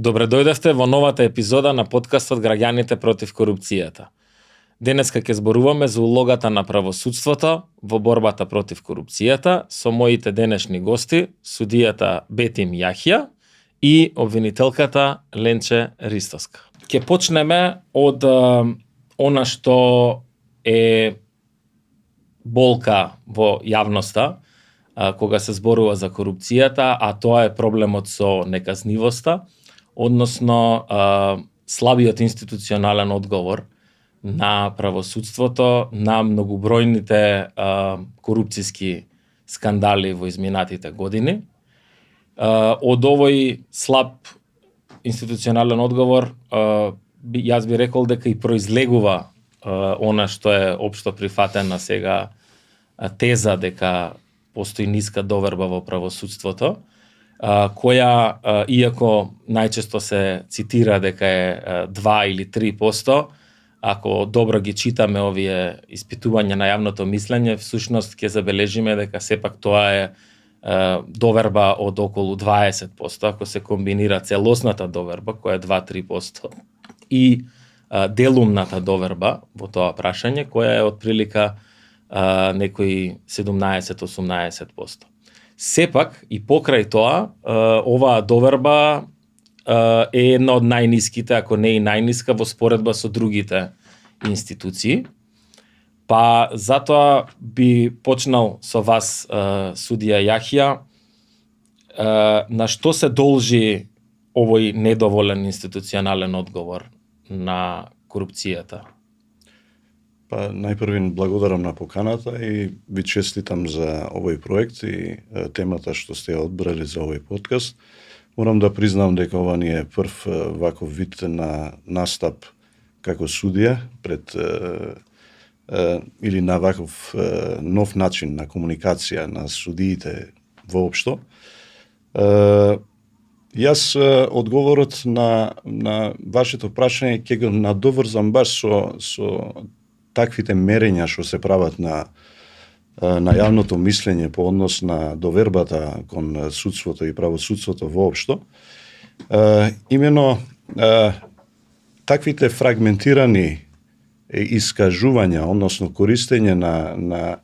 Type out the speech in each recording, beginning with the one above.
Добре дојдевте во новата епизода на подкастот Граѓаните против корупцијата. Денеска ќе зборуваме за улогата на правосудството во борбата против корупцијата со моите денешни гости, судијата Бетим Јахја и обвинителката Ленче Ристоска. Ќе почнеме од она што е болка во јавноста кога се зборува за корупцијата, а тоа е проблемот со неказнивоста, односно слабиот институционален одговор на правосудството на многобројните корупцијски скандали во изминатите години. Од овој слаб институционален одговор, јас би рекол дека и произлегува она што е општо прифатена сега теза дека постои ниска доверба во правосудството, која, иако најчесто се цитира дека е 2 или 3%, ако добро ги читаме овие испитувања на јавното мислење, всушност ќе забележиме дека сепак тоа е доверба од околу 20%, ако се комбинира целосната доверба, која е 2-3%, и делумната доверба во тоа прашање, која е отприлика некои 17-18%. Сепак, и покрај тоа, оваа доверба е една од најниските, ако не и најниска, во споредба со другите институции. Па затоа би почнал со вас, судија Јахја, на што се должи овој недоволен институционален одговор на корупцијата? Па, најпрвин благодарам на поканата и ви честитам за овој проект и темата што сте ја одбрали за овој подкаст. Морам да признам дека ова ни е прв ваков вид на настап како судија пред или на ваков нов начин на комуникација на судиите воопшто. Јас одговорот на вашето прашање ќе го надоврзам баш со таквите мерења што се прават на јавното мислење по однос на довербата кон судството и правосудството воопшто. Имено таквите фрагментирани искажувања, односно користење на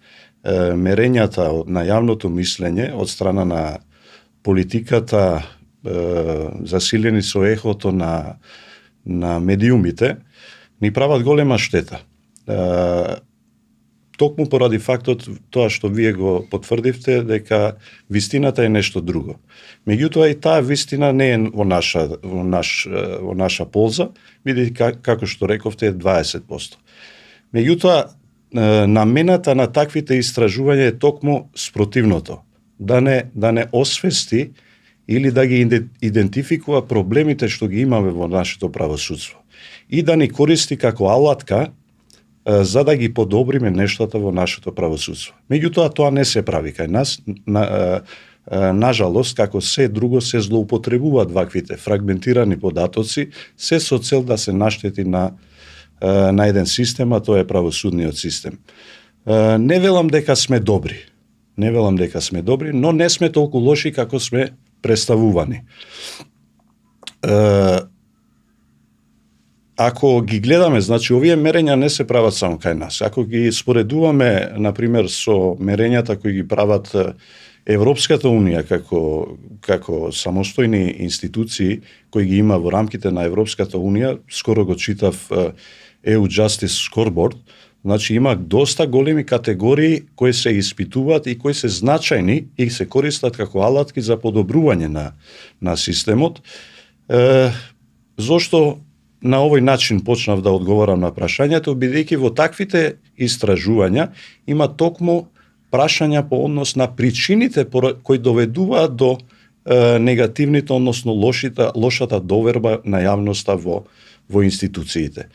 мерењата на јавното мислење од страна на политиката, засилени со ехото на медиумите, ни прават голема штета. Токму поради фактот тоа што вие го потврдивте дека вистината е нешто друго. Меѓутоа и таа вистина не е во наша полза, бидејќи како што рековте е 20%. Меѓутоа намената на таквите истражувања е токму спротивното, да не освести или да ги идентификува проблемите што ги имаме во нашето правосудство и да ни користи како алатка за да ги подобриме нештата во нашето правосудство. Меѓутоа тоа не се прави кај нас. Нажалост, како се друго се злоупотребуваат ваквите фрагментирани податоци, се со цел да се наштети на еден систем, а тоа е правосудниот систем. Не велам дека сме добри, но не сме толку лоши како сме представувани. Ако ги гледаме, значи овие мерења не се прават само кај нас. Ако ги споредуваме, например, со мерењата кои ги прават Европската унија како самостојни институции кои ги има во рамките на Европската унија, скоро го читав EU Justice Scoreboard, значи има доста големи категории кои се испитуваат и кои се значајни и се користат како алатки за подобрување на системот. Зошто на овој начин почнав да одговорам на прашањето, бидејќи во таквите истражувања има токму прашања по однос на причините кои доведуваат до негативните, односно лошата доверба на јавноста во институциите.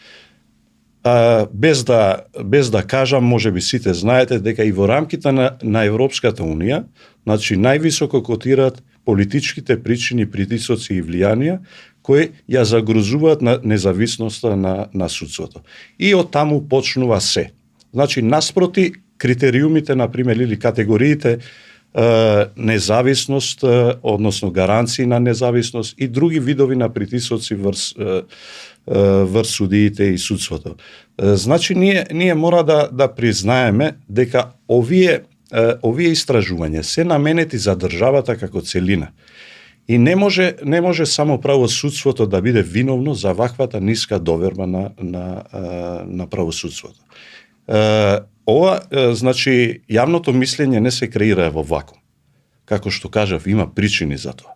Без да кажам, можеби сите знаете дека и во рамките на Европската унија, значи највисоко котираат политичките причини, притисоци и влијанија кои ја загрозуваат на независноста на судството. И од таму почнува се. Значи, наспроти критериумите, например, или категориите независност, односно гаранции на независност и други видови на притисоци врз судиите и судството. Значи, ние мора да признаеме дека овие истражувања се наменети за државата како целина. И не може само правосудството да биде виновно за ваквата ниска доверба на правосудството. Ова, значи, јавното мислење не се креира во вакуум. Како што кажав, има причини за тоа.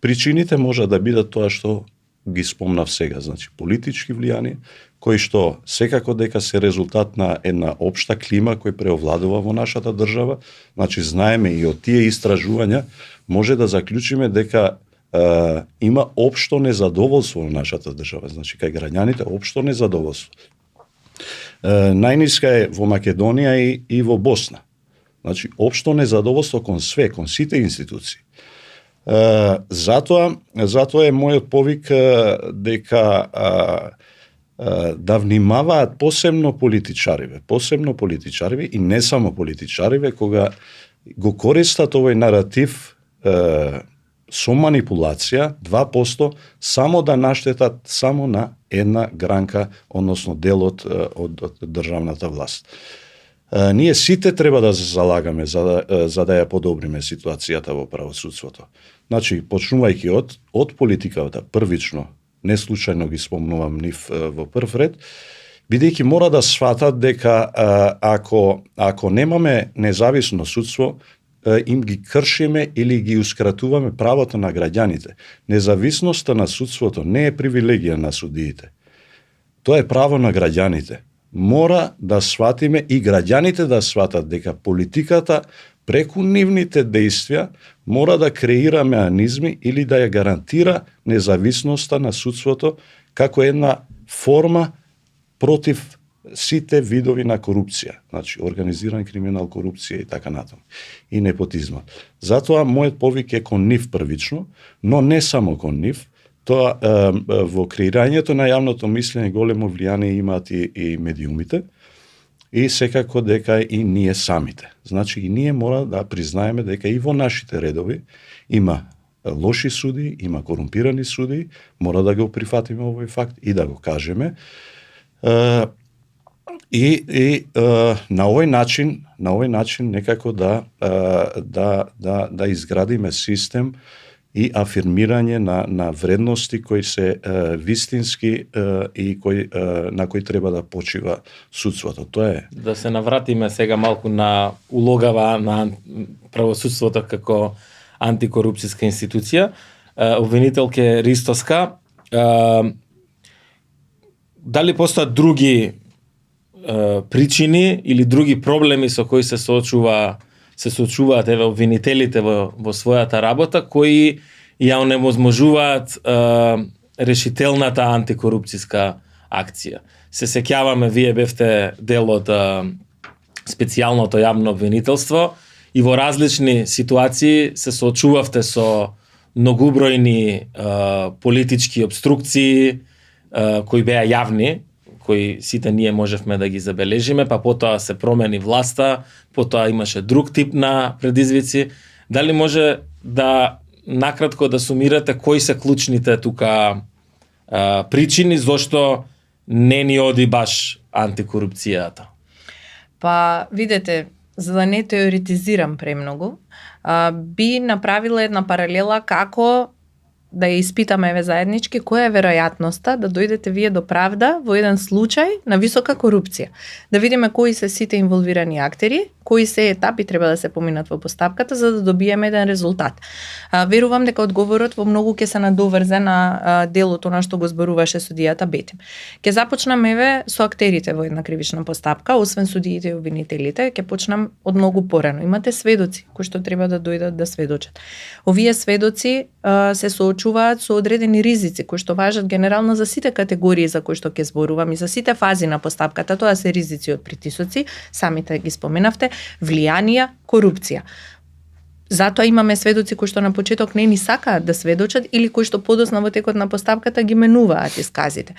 Причините може да бидат тоа што ги спомнав сега, значи политички влијани, кои што секако дека се резултат на една општа клима кој преовладува во нашата држава. Значи, знаеме и од тие истражувања може да заклучиме дека има општо незадоволство во нашата држава. Значи, кај граѓаните општо незадоволство. Најниска е во Македонија и во Босна. Значи, општо незадоволство кон све, кон сите институции. Затоа е мојот повик дека да внимаваат посебно политичариве и не само политичариве, кога го користат овој наратив со манипулација 2% само да наштетат само на една гранка, односно делот од државната власт. Ние сите треба да се залагаме за да ја подобриме ситуацијата во правосудството. Значи, почнувајќи од политиката, првично, не случајно ги спомнувам нив во прв ред, бидејќи мора да сватат дека ако немаме независно судство, им ги кршиме или ги ускратуваме правото на граѓаните. Независноста на судството не е привилегија на судиите. Тоа е право на граѓаните. Мора да сватиме и граѓаните да сватат дека политиката преку нивните действија мора да креира меанизми или да ја гарантира независноста на судството како една форма против сите видови на корупција, значи организиран криминал, корупција и така натаму, и непотизмот. Затоа мојот повик е кон нив првично, но не само кон нив. Тоа во креирањето на јавното мислење големо влијание имаат и медиумите, и секако дека и ние самите. Значи и ние мора да признаеме дека и во нашите редови има лоши суди, има корумпирани суди, мора да го прифатиме овој факт и да го кажеме. И на овој начин некако да изградиме систем и афирмирање на вредности кои се вистински и на кои треба да почива судството. Тоа е. Да се навратиме сега малку на улогава на правосудството како антикорупцијска институција. Обвинителке Ристоска, дали постојат други причини или други проблеми со кои се соочуваат обвинителите во својата работа, кои ја онеможможуваат решителната антикорупцијска акција? Се сеќаваме, вие бевте дел од специјалното јавно обвинителство и во различни ситуации се соочувавте со многубројни политички обструкции кои беа јавни, кои сите ние можевме да ги забележиме, па потоа се промени власта, потоа имаше друг тип на предизвици. Дали може да накратко да сумирате кои се клучните тука причини зошто не ни оди баш антикорупцијата? Па, видете, за да не теоретизирам премногу, би направила една паралела како да ја испитаме заеднички која е веројатноста да дојдете вие до правда во еден случај на висока корупција. Да видиме кои се сите инволвирани актери, кои се етапи треба да се поминат во постапката за да добиеме еден резултат. Верувам дека одговорот во многу ќе се надоврзе на делото на што го зборуваше судијата Бетим. Ќе започнам со актерите во една кривична постапка, освен судиите и обвинителите, ќе почнам од многу порано. Имате сведоци кои што треба да дојдат да сведочат. Овие сведоци се соочуваат со одредени ризици кои што важат генерално за сите категории за кои што ќе зборувам и за сите фази на постапката. Тоа се ризици од притисоци, самите ги споменавте, влијанија, корупција. Затоа имаме сведоци кои што на почеток не ни сакаат да сведочат или кои што подосна во текот на постапката ги менуваат исказите.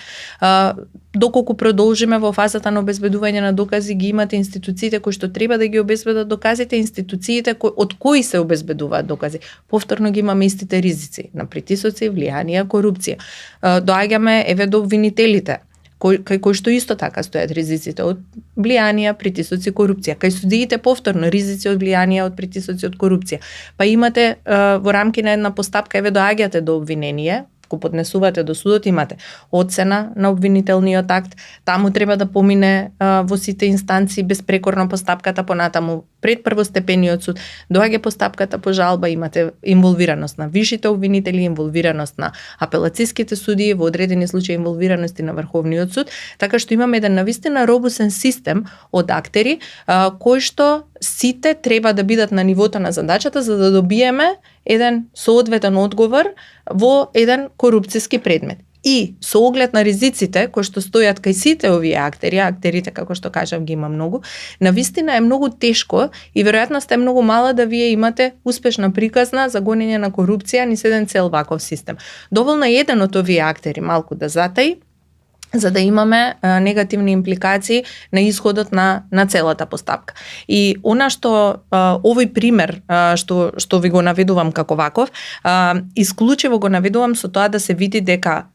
Доколку продолжиме во фазата на обезбедување на докази, ги имате институциите кои што треба да ги обезбедат доказите, институциите од кои се обезбедуваат докази. Повторно ги имаме истите ризици на притисоци, влијанија, корупција. Доаѓаме еве до обвинителите, кај кои што исто така стојат ризиците од влијанија, притисоци, корупција. Кај судиите повторно ризици од влијанија, од притисоци, од корупција. Па имате во рамки на една постапка, еве доаѓате до обвинение, го поднесувате до судот, имате оцена на обвинителниот акт, таму треба да помине во сите инстанции безпрекорно постапката, понатаму пред првостепениот суд, доаѓа постапката по жалба, имате инволвираност на вишите обвинители, инволвираност на апелациските судии, во одредени случаи инволвираност и на Врховниот суд, така што имаме еден навистина робусен систем од актери кои што сите треба да бидат на нивото на задачата за да добиеме еден соодветен одговор во еден корупцијски предмет. И со оглед на ризиците кои што стојат кај сите овие актери, актерите како што кажав ги има многу, навистина е многу тешко и веројатноста е многу мала да вие имате успешна приказна за гонење на корупција низ еден цел ваков систем. Доволно е еден од овие актери малку да затаи, за да имаме негативни импликации на исходот на целата постапка. И она што овој пример што ви го наведувам како ваков, исклучиво го наведувам со тоа да се види дека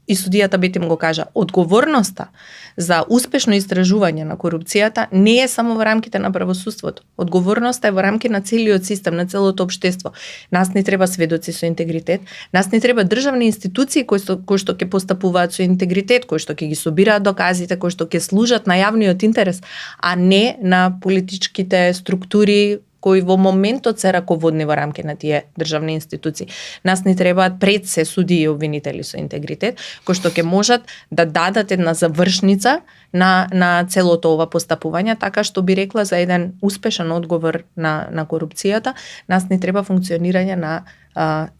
и судијата Бетим го кажа, одговорноста за успешно истражување на корупцијата не е само во рамките на правосудството. Одговорноста е во рамки на целиот систем, на целото општество. Нас не треба сведоци со интегритет, нас не треба државни институции кои што ќе постапуваат со интегритет, кои што ќе ги собираат доказите, кои што ќе служат на јавниот интерес, а не на политичките структури кои во моментот се раководни во рамки на тие државни институции. Нас не требаат пред се судии и обвинители со интегритет, кои што ќе можат да дадат една завршница на целото ова постапување, така што би рекла за еден успешен одговор на корупцијата, нас не треба функционирање на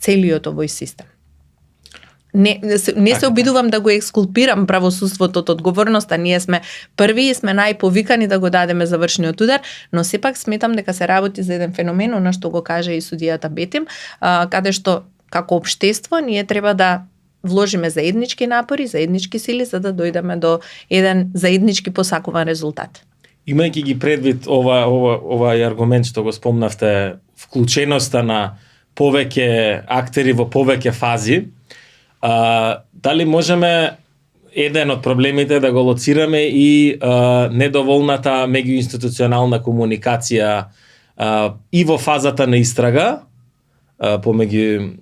целиот овој систем. Не се обидувам да го екскулпирам правосудството од одговорноста, ние сме први и сме најповикани да го дадеме завршниот удар, но сепак сметам дека се работи за еден феномен, она што го каже и судијата Бетим, каде што како општество ние треба да вложиме заеднички напори, заеднички сили за да дојдеме до еден заеднички посакуван резултат. Имајќи ги предвид овај аргумент што го спомнавте, вклученоста на повеќе актери во повеќе фази, дали можеме еден од проблемите да го лоцираме и недоволната меѓуинституционална комуникација и во фазата на истрага помеѓу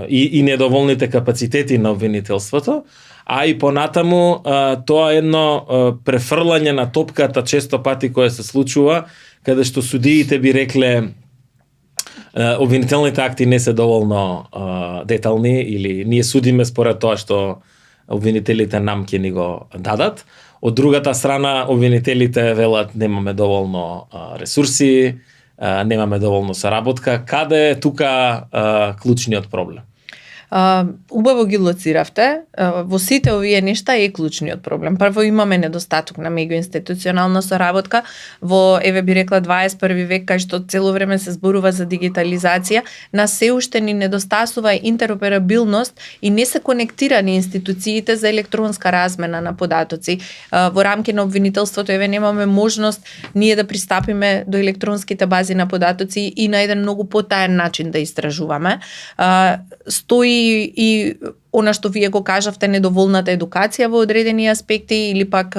и недоволните капацитети на обвинителството, а и понатаму тоа едно префрлање на топката често пати кое се случува, каде што судиите би рекле обвинителните акти не се доволно детални или ние судиме според тоа што обвинителите нам ќе ни го дадат. Од другата страна обвинителите велат немаме доволно ресурси, немаме доволно соработка. Каде е тука клучниот проблем? Убаво ги лоциравте. Во сите овие нешта е клучниот проблем. Прво имаме недостаток на меѓуинституционална соработка во, еве би рекла, 21 век, кај што цело време се зборува за дигитализација, на се уште ни недостасува интероперабилност и не се конектирани институциите за електронска размена на податоци. Во рамки на обвинителството, еве, немаме можност ние да пристапиме до електронските бази на податоци и на еден многу потаен начин да истражуваме. Стои и она што вие го кажавте, недоволната едукација во одредени аспекти или пак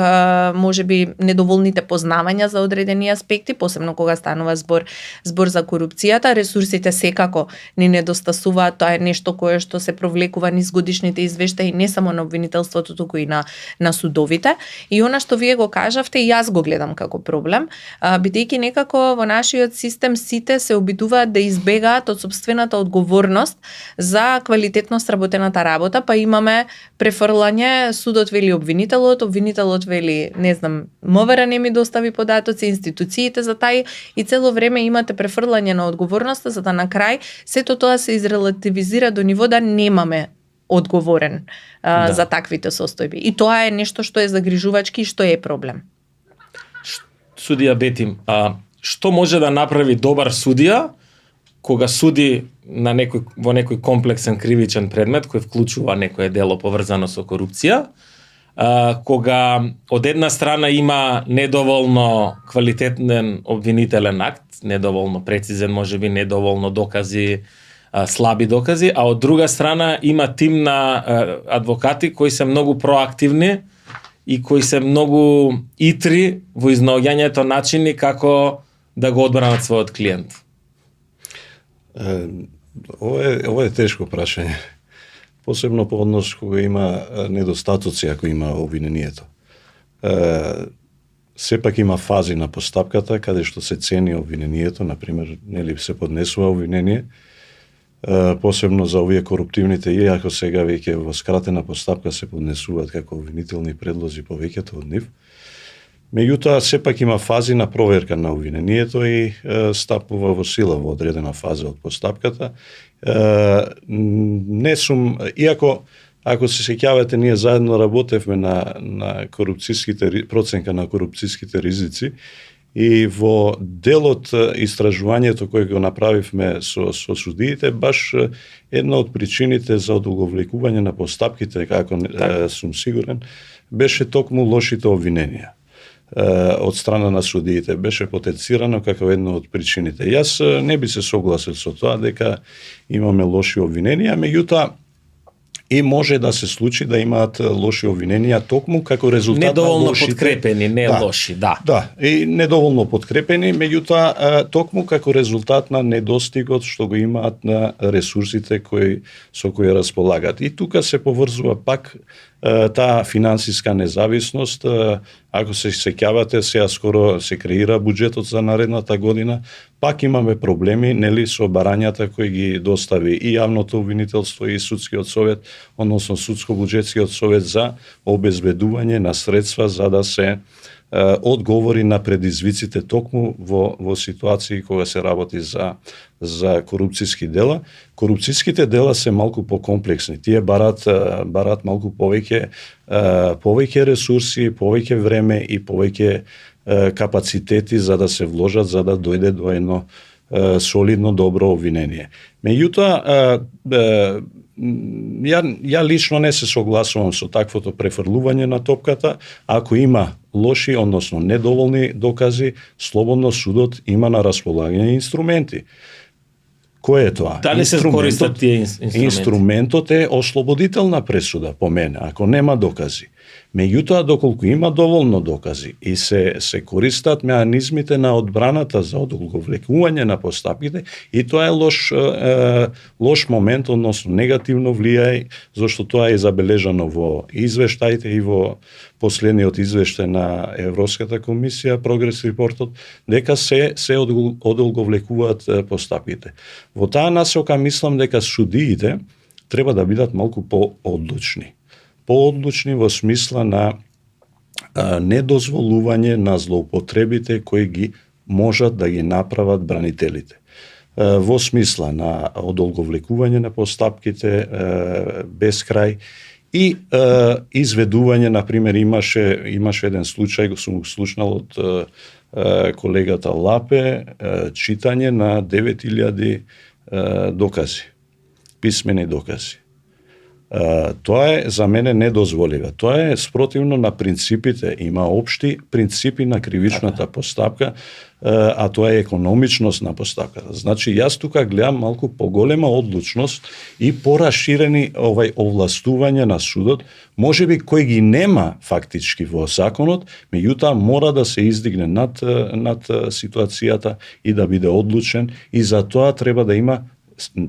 можеби недоволните познавања за одредени аспекти, посебно кога станува збор за корупцијата. Ресурсите секако ни недостасуваат, тоа е нешто кое што се провлекува низ годишните извештаи не само на обвинителството, туку и на судовите. И она што вие го кажавте, и јас го гледам како проблем, бидејќи некако во нашиот систем сите се обидуваат да избегаат од собствената одговорност за квалитетно сработената работа, па имаме префрлање, судот вели обвинителот вели, не знам, МВР не ми достави податоци, институциите за тај, и цело време имате префрлање на одговорноста, за да на крај сето тоа се изрелативизира до ниво да немаме одговорен за таквите состојби. И тоа е нешто што е загрижувачки и што е проблем. Судија Бетим, што може да направи добар судија кога суди на во некој комплексен кривичен предмет кој вклучува некое дело поврзано со корупција, кога од една страна има недоволно квалитетен обвинителен акт, недоволно прецизен, можеби недоволно докази, слаби докази, а од друга страна има тим на адвокати кои се многу проактивни и кои се многу итри во изнаоѓањето начини како да го одбранат својот клиент. Ова е тешко прашање. Посебно по однос кога има недостатоци ако има обвинението. Сепак има фази на постапката каде што се цени обвинението, например, нели се поднесува обвинение, посебно за овие коруптивните, иако сега веќе во скратена постапка се поднесуваат како обвинителни предлози повеќето од нив. Меѓутоа, сепак има фази на проверка на обвинението и стапува во сила во одредена фаза од постапката. Не сум, иако, ако се сеќавате, ние заедно работевме на корупцијските, проценка на корупцијските ризици и во делот истражувањето кој го направивме со судиите, баш една од причините за одолговлекување на постапките, како сум сигурен, беше токму лошите обвиненија од страна на судиите, беше потенцирано како една од причините. Јас не би се согласил со тоа дека имаме лоши обвиненија, меѓутоа и може да се случи да имаат лоши обвиненија токму како резултат недоволно на лошите... подкрепени, не лоши, да. Да, и недоволно подкрепени, меѓутоа токму како резултат на недостигот што го имаат на ресурсите со кои располагаат. И тука се поврзува пак таа финансиска независност. Ако се сеќавате, сега скоро се креира буџетот за наредната година, пак имаме проблеми, нели, со барањата кои ги достави и јавното обвинителство и судскиот совет, односно судско-буџетскиот совет за обезбедување на средства за да се одговори на предизвиците токму во ситуации кога се работи за корупцијски дела. Корупцијските дела се малку покомплексни. Тие барат малку повеќе ресурси, повеќе време и повеќе капацитети за да се вложат, за да дојде до едно солидно добро обвинение. Меѓутоа, ја лично не се согласувам со таквото префрлување на топката. Ако има лоши, односно недоволни докази, слободно судот има на располагање инструменти. Кој е тоа? Дали се користат тие инструменти? Инструментот е ослободителна пресуда по мене, ако нема докази. Меѓутоа, доколку има доволно докази и се користат меанизмите на одбраната за одолговлекување на постапките, и тоа е лош момент, односно негативно влијај, зашто тоа е забележано во извештаите и во последниот извештај на Европската комисија, Прогрес репортот, дека се одолговлекуваат постапките. Во таа насока мислам дека судиите треба да бидат малку поодлучни. Поодлучни во смисла на недозволување на злоупотребите кои ги можат да ги направат бранителите. Во смисла на одолговлекување на постапките без крај и изведување, например, имаше еден случај, го сум слушнал од колегата Лапе, читање на 9000 докази, писмени докази. Тоа е за мене недозволиво. Тоа е спротивно на принципите. Има општи принципи на кривичната постапка, а тоа е економичност на постапката. Значи, јас тука гледам малку поголема одлучност и пораширени овластување на судот, можеби кој ги нема фактички во законот, меѓутоа мора да се издигне над ситуацијата и да биде одлучен, и за тоа треба да има,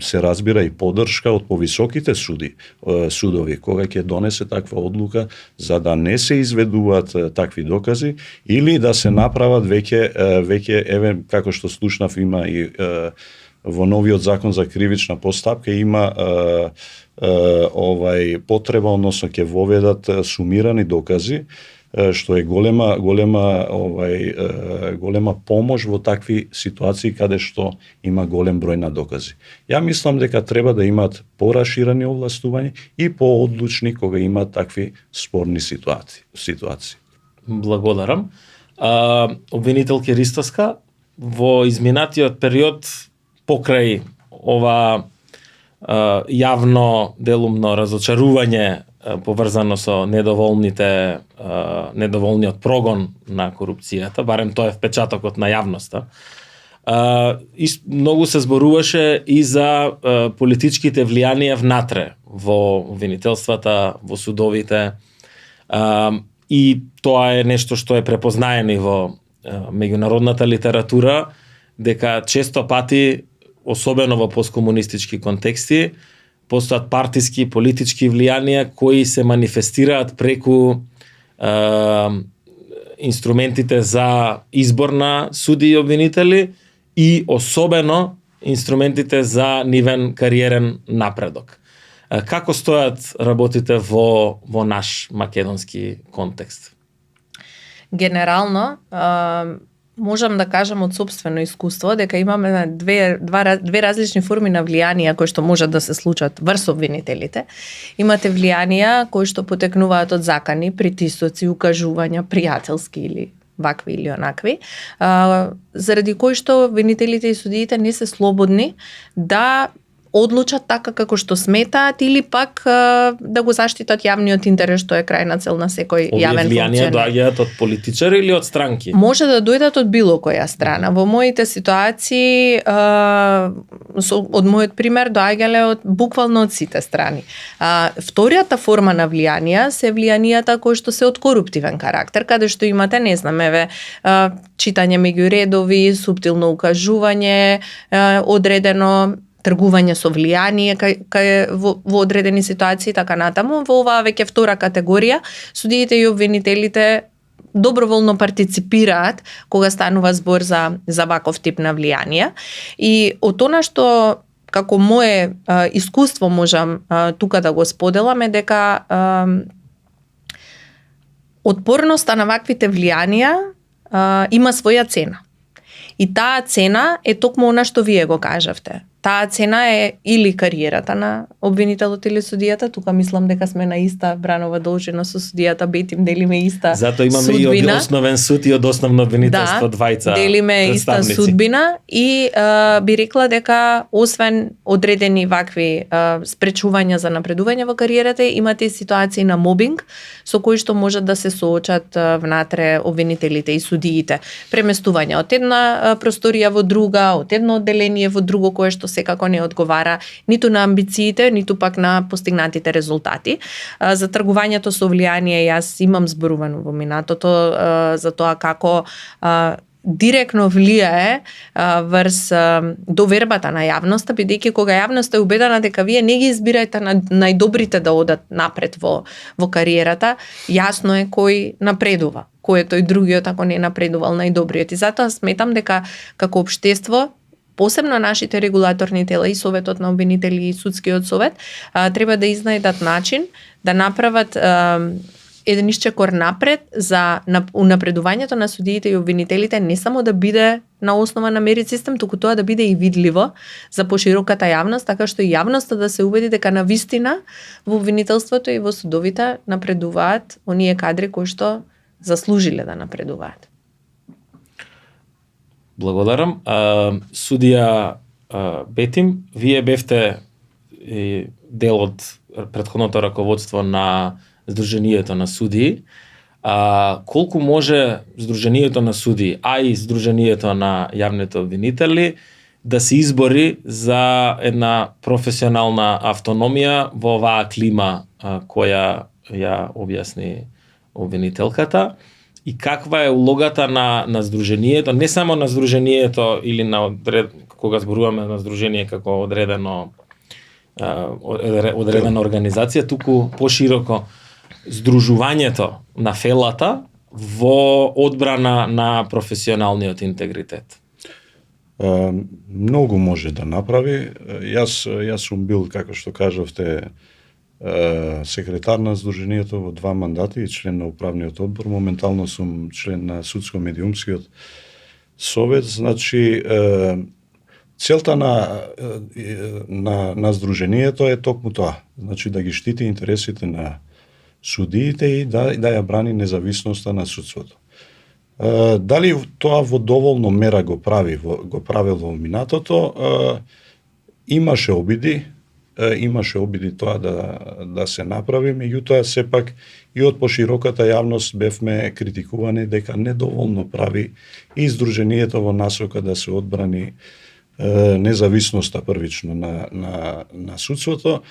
се разбира, и поддршка од повисоките судови, кога ќе донесе таква одлука за да не се изведуваат такви докази или да се направат веќе како што слушнав, има и во новиот закон за кривична постапка има потреба, односно ќе воведат сумирани докази, што е голема помош во такви ситуации каде што има голем број на докази. Ја мислам дека треба да имаат пораширани овластувања и поодлучни кога имаат такви спорни ситуации. Благодарам. Обвинителки Ристоска, во изминатиот период покрај ова јавно делумно разочарување поврзано со недоволниот прогон на корупцијата, барем тоа е впечатокот на јавноста. И многу се зборуваше и за политичките влијанија внатре во обвинителствата, во судовите, и тоа е нешто што е препознаено во меѓународната литература, дека често пати, особено во посткомунистички контексти, постојат партиски, политички влијанија кои се манифестираат преку инструментите за избор на суди и обвинители и особено инструментите за нивен кариерен напредок. Како стојат работите во наш македонски контекст? Генерално, можам да кажам од сопствено искуство дека имаме две различни форми на влијанија кои што можат да се случат врз обвинителите. Имате влијанија кои што потекнуваат од закани, притисоци, укажувања, пријателски или вакви или онакви, заради кои што обвинителите и судиите не се слободни да одлучат така како што сметаат или пак да го заштитат јавниот интерес, што е крајна цел на секој јавен функционер. Овие влијанија доаѓаат од политичари или од странки? Може да дојдат од било која страна. Во моите ситуации, од мојот пример, доаѓале од буквално од сите страни. Вторијата форма на влијанија се влијанијата кои што се од коруптивен карактер, каде што имате, не знам, читање меѓу редови, суптилно укажување, одредено тргување со влијание во одредени ситуации, така натаму. Во оваа веќе втора категорија, судиите и обвинителите доброволно партиципираат кога станува збор за ваков тип на влијанија. И од она што како мое искуство можам тука да го споделам е дека отпорноста на ваквите влијанија има своја цена. И таа цена е токму она што вие го кажавте. Таа цена е или кариерата на обвинителот или судијата, тука мислам дека сме на иста бранова должина со судијата, бетим делиме иста Затоа имаме судбина. И од основен суд и од основно обвинителство двајца делиме иста судбина и би рекла дека освен одредени вакви спречувања за напредување во кариерата, имате и ситуации на мобинг со кои што можат да се соочат внатре обвинителите и судиите. Преместување од една просторија во друга, од едно одделение во друго, кое што секако не одговара ниту на амбициите, ниту пак на постигнатите резултати. За тргувањето со влијание јас имам зборувано во минатото за тоа како директно влијае врз довербата на јавноста, бидејќи кога јавноста е убедена дека вие не ги избирајте најдобрите да одат напред во кариерата, јасно е кој напредува, кој е тој другиот ако не напредувал најдобриот. И затоа сметам дека како општество, посебно нашите регулаторни тела и Советот на обвинители и Судскиот совет, треба да изнајдат начин да направат еден исчекор напред за унапредувањето на судиите и обвинителите, не само да биде на основа на мерит систем, туку тоа да биде и видливо за пошироката јавност, така што и јавноста да се убеди дека на вистина во обвинителството и во судовите напредуваат оние кадри кои што заслужиле да напредуваат. Благодарам. Судија Бетим, вие бевте дел од претходното раководство на Сдруженијето на судии. Колку може Сдруженијето на судии, а и Сдруженијето на јавните обвинители да се избори за една професионална автономија во оваа клима која ја објасни обвинителката? И каква е улогата на Сдруженијето, не само на Сдруженијето или кога зборуваме на Сдружение како одредена организација, туку пошироко здружувањето на фелата во одбрана на професионалниот интегритет? Многу може да направи. Јас сум бил, како што кажавте, секретар на Сдруженијето во 2 мандати и член на управниот одбор. Моментално сум член на Судско-медиумскиот совет. Значи, целта на Сдруженијето е токму тоа. Значи, да ги штити интересите на судиите и да ја брани независноста на судството. Дали тоа во доволно мера го правил во минатото, имаше обиди тоа да се направи, меѓутоа сепак и од пошироката јавност бевме критикувани дека недоволно прави и Сдруженијето во насока да се одбрани независноста првично на судството,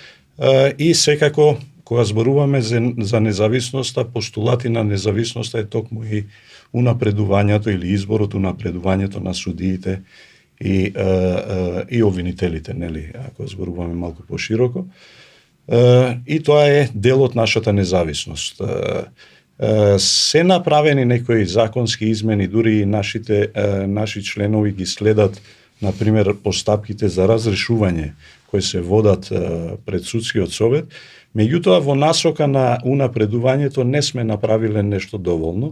и секако кога зборуваме за независноста, постулати на независноста е токму и унапредувањето или изборот унапредувањето на судиите и обвинителите, нели, ако зборуваме малку пошироко. И тоа е дел од нашата независност. Се направени некои законски измени, дури и наши членови ги следат, например, постапките за разрешување кои се водат пред судскиот совет, меѓутоа во насока на унапредувањето не сме направиле нешто доволно.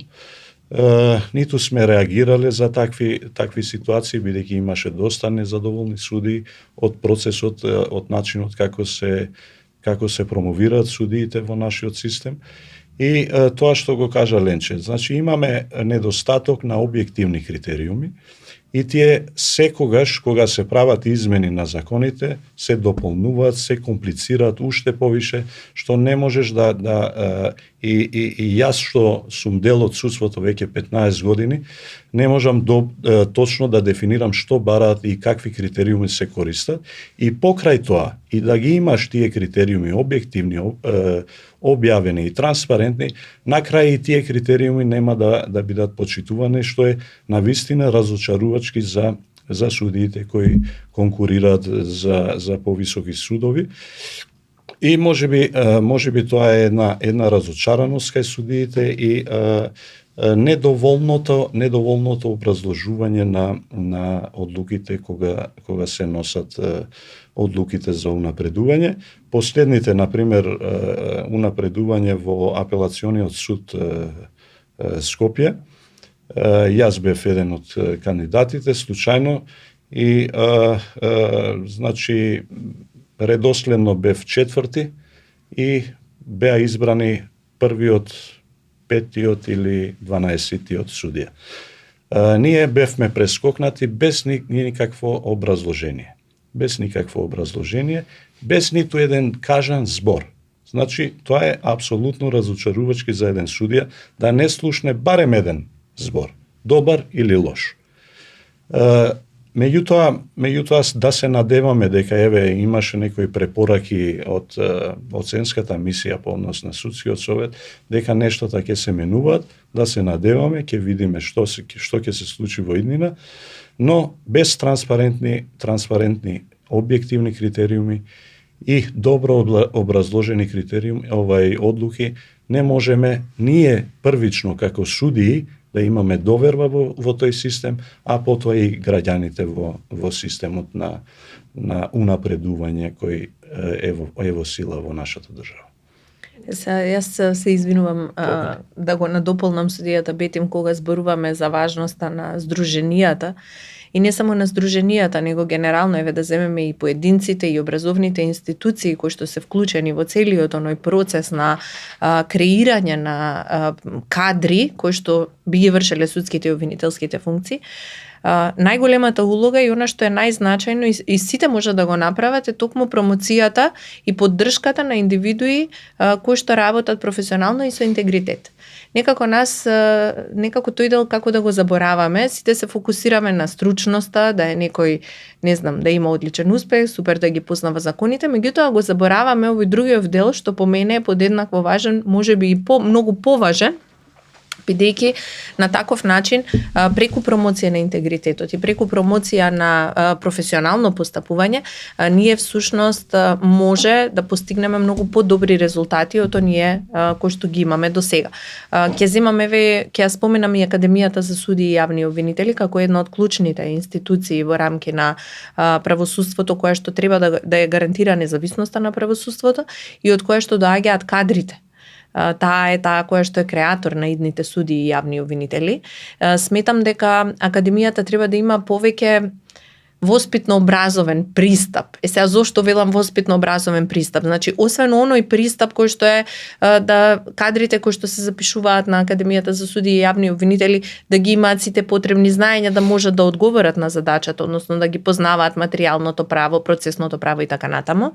Ниту сме реагирале за такви ситуации, бидејќи имаше доста незадоволни суди од процесот, од начинот како се промовираат судиите во нашиот систем. И тоа што го кажа Ленче, значи имаме недостаток на објективни критериуми, и тие секогаш кога се прават измени на законите, се дополнуваат, се комплицираат уште повише, што не можеш и јас што сум дел од судството веќе 15 години, не можам точно да дефинирам што бараат и какви критериуми се користат, и покрај тоа, и да ги имаш тие критериуми објективни, објавени и транспарентни, на крај и тие критериуми нема да бидат почитувани, што е навистина разочарувачки за судиите кои конкурираат за повисоки судови. И можеби тоа е една разочараност кај судиите и недоволното образложување на одлуките кога се носат одлуките за унапредување. Последните, например, унапредување во апелациониот суд Скопје, јас бев еден од кандидатите случајно и значи редоследно бев четврти и беа избрани првиот, петтиот или 12-тиот судија. Ние бевме прескокнати без никакво образложение. Без ниту еден кажан збор. Значи, тоа е апсолутно разочарувачки за еден судија да не слушне барем еден збор, добар или лош. Меѓутоа да се надеваме дека имаше некои препораки од оценската мисија по однос на судскиот совет, дека нештата ќе се менуваат, да се надеваме, ќе видиме што ќе се случи во иднина, но без транспарентни објективни критериуми и добро образложени критериуми, одлуки, не можеме ние првично како судии да имаме доверба во тој систем, а потоа и граѓаните во системот на унапредување кој е во сила во нашата држава. Јас се извинувам да го надополнам судијата Бетим кога зборуваме за важноста на здруженијата. И не само на здруженијата, него генерално да земеме и поединците и образовните институции кои што се вклучени во целиот оној процес на креирање на кадри кои што би ги вршеле судските и обвинителските функции. Најголемата улога и она што е најзначајно и сите може да го направат е токму промоцијата и поддршката на индивидуи кои што работат професионално и со интегритет. Некако тој дел како да го забораваме, сите се фокусираме на стручноста, да е некој, не знам, да има одличен успех, супер да ги познава законите, меѓутоа го забораваме овој другиот дел што по мене е подеднакво важен, можеби и многу поважен, бидејќи на таков начин преку промоција на интегритетот и преку промоција на професионално постапување, ние всушност може да постигнеме многу подобри резултати од оние кои што ги имаме до сега. Ќе ја споменам и Академијата за судии и јавни обвинители како една од клучните институции во рамки на правосудството која што треба да ја гарантира независноста на правосудството и од која што доаѓаат кадрите. Таа е која што е креатор на идните судии и јавни обвинители. Сметам дека Академијата треба да има повеќе воспитно-образовен пристап. Сега зошто велам воспитно-образовен пристап? Значи, освен оној пристап кој што е да кадрите кои што се запишуваат на Академијата за суди и јавни обвинители да ги имаат сите потребни знаења да можат да одговорат на задачата, односно да ги познаваат материјалното право, процесното право и така натаму,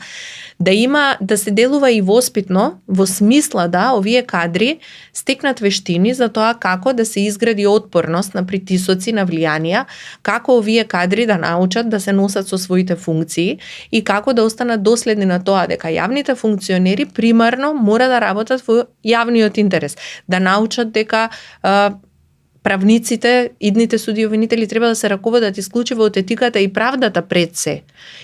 да се делува и воспитно во смисла да овие кадри стекнат вештини за тоа како да се изгради отпорност на притисоци, на влијанија, како овие кадри да научат да се носат со своите функции и како да останат доследни на тоа дека јавните функционери примарно мора да работат во јавниот интерес, да научат дека правниците, идните суди и обвинители треба да се раководат исклучиво од етиката и правдата пред се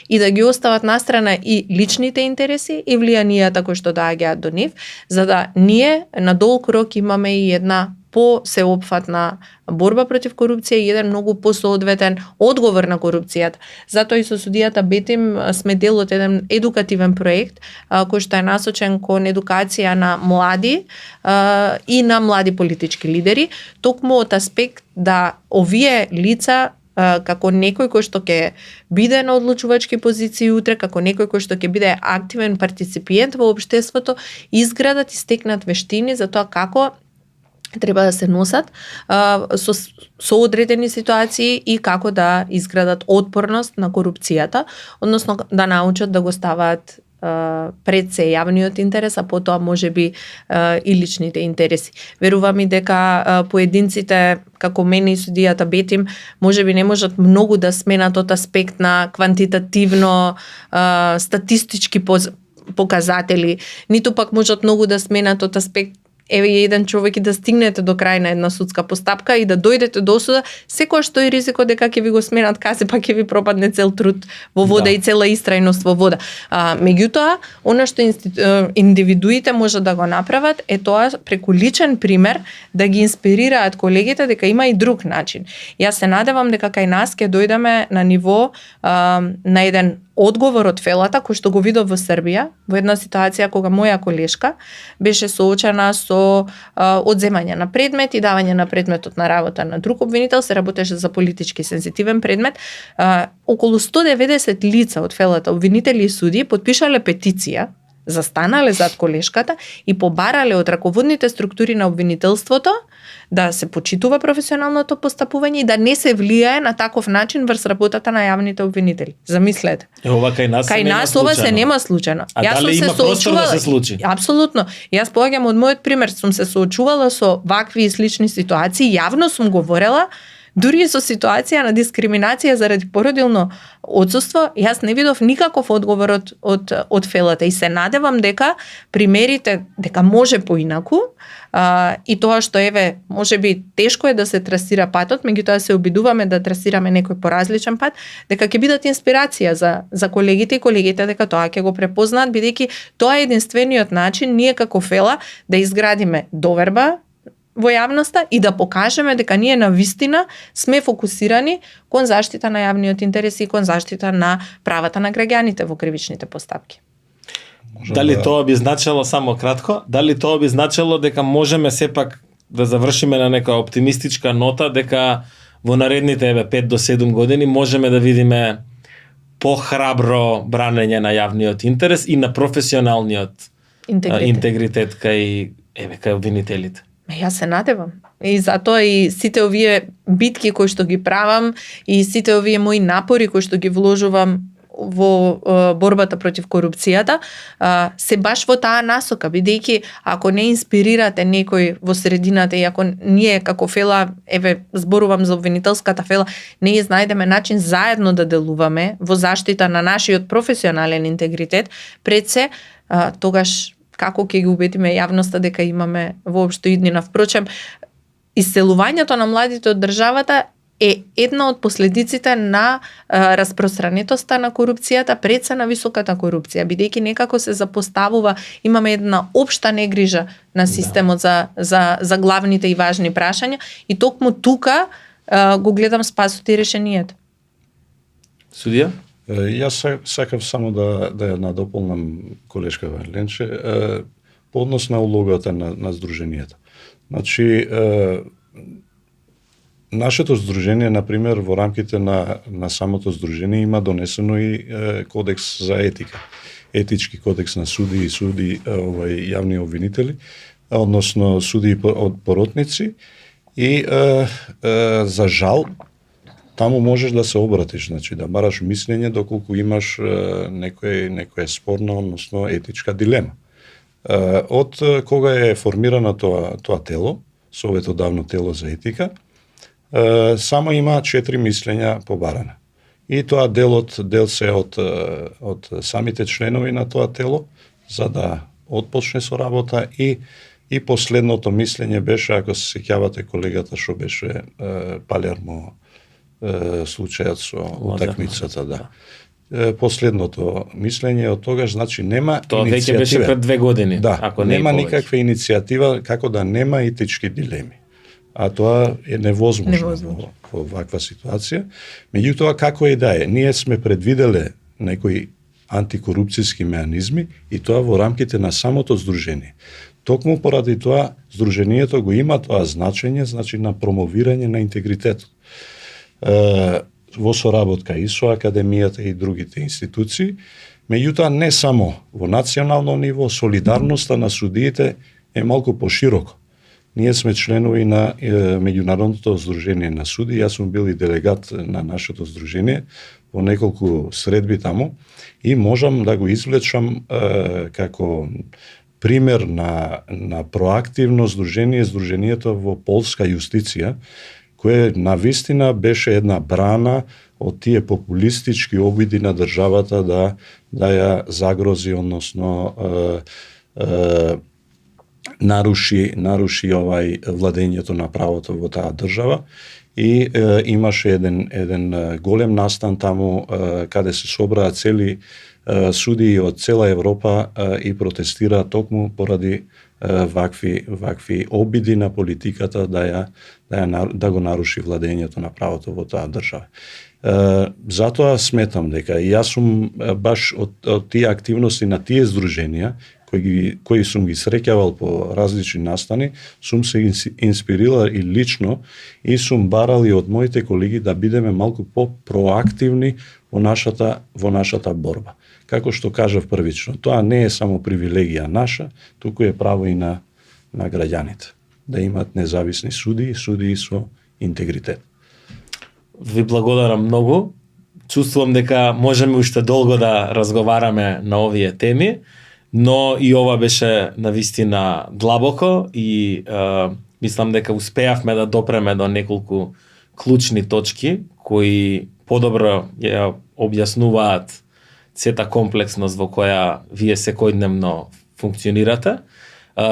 и да ги остават настрана и личните интереси и влијанијата кои што доаѓаат до нив, за да ние на долг рок имаме и една по-сеопфатна борба против корупција и еден многу посоодветен одговор на корупцијата. Затоа и со судијата Бетим сме дел од еден едукативен проект кој што е насочен кон едукација на млади и на млади политички лидери, токму од аспект да овие лица како некој кој што ќе биде на одлучувачки позиции утре, како некој кој што ќе биде активен партиципиент во општеството, изградат и стекнат вештини за тоа како треба да се носат со одредени ситуации и како да изградат отпорност на корупцијата, односно да научат да го ставаат пред се јавниот интерес, а потоа можеби и личните интереси. Верувам и дека поединците, како мене и судијата Бетим, можеби не можат многу да сменат од аспект на квантитативно статистички показатели, ниту пак можат многу да сменат од аспект еве еден човек и да стигнете до крај на една судска постапка и да дојдете до суда, секојаш тој ризикот дека ќе ви го сменат казе, па ќе ви пропадне цел труд во вода и цела истрајност во вода. Меѓутоа, она што индивидуите можат да го направат е тоа преку личен пример да ги инспирираат колегите дека има и друг начин. Јас се надевам дека кај нас ќе дојдеме на ниво на еден одговор од фелата кој што го видов во Србија, во една ситуација кога моја колешка беше соочена со одземање на предмет и давање на предметот на работа на друг обвинител, се работеше за политички сензитивен предмет. Околу 190 лица од фелата обвинители и суди подпишале петиција, застанале зад колешката и побарале од раководните структури на обвинителството да се почитува професионалното постапување и да не се влијае на таков начин врз работата на јавните обвинители. Замислете. Ова кај нас ова се нема случајно. А дали има простор да се случи? Апсолутно. Јас поаѓам од мојот пример, сум се соочувала со вакви и слични ситуации, јавно сум говорела, дури и со ситуација на дискриминација заради породилно отсуство, јас не видов никаков одговор од фелата и се надевам дека примерите дека може поинаку и тоа што еве можеби тешко е да се трасира патот, меѓутоа се обидуваме да трасираме некој поразличен пат, дека ќе бидат инспирација за колегите и колегите дека тоа ќе го препознаат, бидејќи тоа е единствениот начин ние како фела да изградиме доверба во јавноста и да покажеме дека ние на вистина сме фокусирани кон заштита на јавниот интерес и кон заштита на правата на граѓаните во кривичните постапки. Дали тоа би значело, само кратко, дали тоа би значело дека можеме сепак да завршиме на нека оптимистичка нота, дека во наредните 5 до 7 години можеме да видиме похрабро бранење на јавниот интерес и на професионалниот интегритет кај обвинителите? Јас се надевам. И затоа и сите овие битки кои што ги правам и сите овие мои напори кои што ги вложувам во борбата против корупцијата се баш во таа насока, бидејќи ако не инспирирате некој во средината и ако ние како фела, еве зборувам за обвинителската фела, не изнајдеме начин заедно да делуваме во заштита на нашиот професионален интегритет, пред се тогаш како ќе ги убедиме јавноста дека имаме воопшто иднина. Впрочем, иселувањето на младите од државата е една од последиците на распространетоста на корупцијата пред се на високата корупција, бидејќи некако се запоставува, имаме една општа негрижа на системот за главните и важни прашања и токму тука го гледам спасот и решението. Судија? Јас сакав само да ја надополнам колешка Варленче по однос на улогата на здруженијата. Значи, Нашето здружение, например, во рамките на самото здружение има донесено и кодекс за етика. Етички кодекс на суди и јавни обвинители, односно суди и поротници. И за жал, таму можеш да се обратиш, значи да бараш мислење доколку имаш некоја спорна, односно етичка дилема. Од кога е формирано тоа тело, Советодавно тело за етика, само има 4 мислења побарана. И тоа дел се од самите членови на тоа тело, за да отпочне со работа и последното мислење беше, ако се сеќавате колегата што беше Палермо случајот со утакмицата, да. Последното мислење од тогаш, значи нема тоа иницијатива. Тоа веќе беше пред 2 години, да, ако не нема повеќе. никаква иницијатива како да нема етички дилеми. А тоа е невозможно. Во ваква ситуација. Меѓутоа, како и да е, ние сме предвиделе некои антикорупцијски меанизми и тоа во рамките на самото здружение. Токму поради тоа, здружението го има тоа значење, значи на промовирање на интегритетот. Во соработка и со академијата и другите институции, меѓутоа не само во национално ниво, солидарноста на судиите е малку пошироко. Ние сме членови на Меѓународното здружение на суди, јас сум бил и делегат на нашето здружение во неколку средби таму и можам да го извлечам како пример на проактивно здружение, здружението во полска јустиција, кое навистина беше една брана од тие популистички обиди на државата да ја загрози, односно наруши владењето на правото во таа држава и имаше еден голем настан таму каде се собраа цели судии од цела Европа и протестираа токму поради вакви обиди на политиката да го наруши владењето на правото во таа држава. Затоа сметам дека и јас сум баш од тие активности на тие здруженија кои сум ги среќавал по различни настани, сум се инспирирал и лично и сум барал и од моите колеги да бидеме малку по-проактивни во нашата борба. Како што кажав првично, тоа не е само привилегија наша, туку е право и на граѓаните да имат независни судии со интегритет. Ви благодарам многу. Чувствувам дека можеме уште долго да разговараме на овие теми, но и ова беше навистина длабоко и мислам дека успеавме да допреме до неколку клучни точки кои подобро ја објаснуваат сета комплексност во која вие секојдневно функционирате.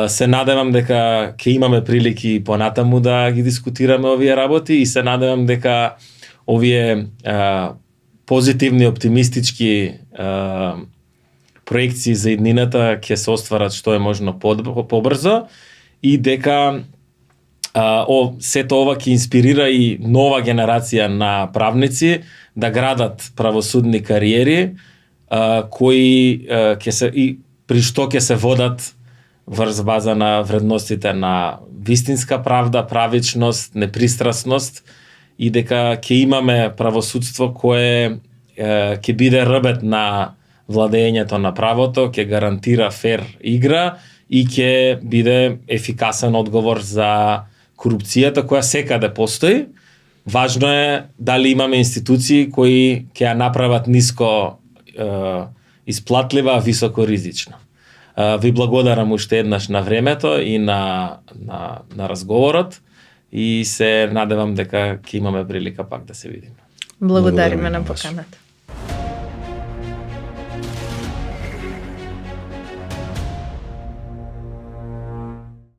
Се надевам дека ќе имаме прилики понатаму да ги дискутираме овие работи и се надевам дека овие позитивни, оптимистички проекции за иднината ќе се остварат што е можно побрзо и дека сето ова ќе инспирира и нова генерација на правници да градат правосудни кариери кои ќе се и при што ќе се водат врз база на вредностите на вистинска правда, правичност, непристрасност и дека ќе имаме правосудство кое ќе биде рбет на владењето на правото, ќе гарантира фер игра и ќе биде ефикасен одговор за корупцијата која секаде постои. Важно е дали имаме институции кои ќе ја направат ниско исплатлива, високо ризична. Ви благодарам уште еднаш на времето и на разговорот и се надевам дека ќе имаме прилика пак да се видиме. Благодариме на поканата.